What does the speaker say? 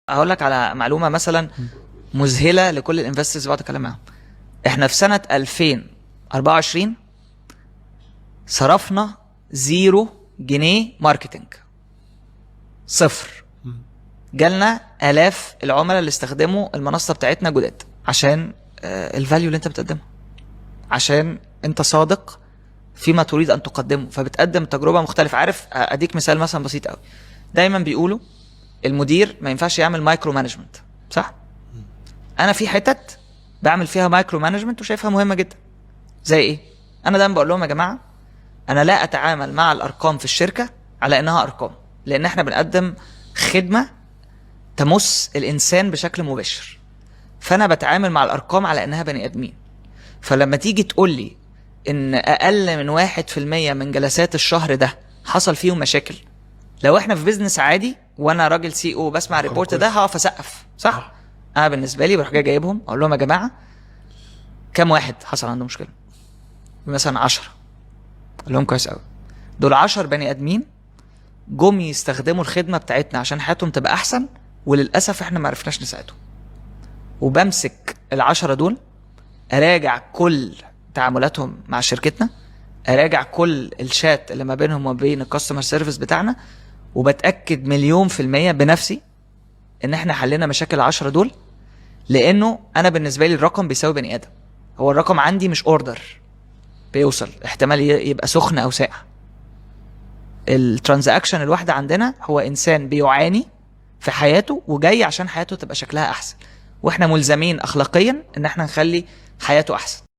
هقول لك على معلومة مثلا مذهلة لكل ال investors اللي بقعد اتكلم معاهم. احنا في سنة 2024 صرفنا 0 جنيه marketing، صفر. جالنا الاف العملاء اللي استخدموا المنصة بتاعتنا جداد، عشان ال value اللي انت بتقدمها، عشان انت صادق فيما تريد ان تقدمه، فبتقدم تجربه مختلفه. عارف، اديك مثال مثلا بسيط قوي. دايما بيقولوا المدير ما ينفعش يعمل micro management، صح؟ انا في حتت بعمل فيها micro management وشايفها مهمة جدا. زي ايه؟ انا دايما بقول لهم: يا جماعه، انا لا اتعامل مع الارقام في الشركة على انها ارقام، لان احنا بنقدم خدمة تمس الانسان بشكل مباشر، فانا بتعامل مع الارقام على انها بني ادمين. فلما تيجي تقول لي ان اقل من 1% من جلسات الشهر ده حصل فيهم مشاكل، لو احنا في business عادي وانا راجل CEO بسمع ال report ده هقف اسقف، صح؟ صح. انا بالنسبة لي بروح جاي جايبهم، اقول لهم: يا جماعه، كام واحد حصل عنده مشكله؟ مثلا 10. اقول لهم: كويس قوي، دول 10 بني ادمين جم يستخدموا الخدمة بتاعتنا عشان حياتهم تبقى احسن، وللاسف احنا ما عرفناش نساعدهم. وبمسك ال10 دول، اراجع كل تعاملاتهم مع شركتنا، اراجع كل الشات اللي ما بينهم وما بين ال customer service بتاعنا، وبتاكد مليون في المية بنفسي ان احنا حلينا مشاكل ال10 دول، لانه انا بالنسبة لي الرقم بيساوي بني ادم. هو الرقم عندي مش order بيوصل، احتمال يبقى سخن او ساقع. ال transaction الواحدة عندنا هو انسان بيعاني في حياته وجاي عشان حياته تبقى شكلها احسن، واحنا ملزمين اخلاقيا ان احنا نخلي حياته احسن.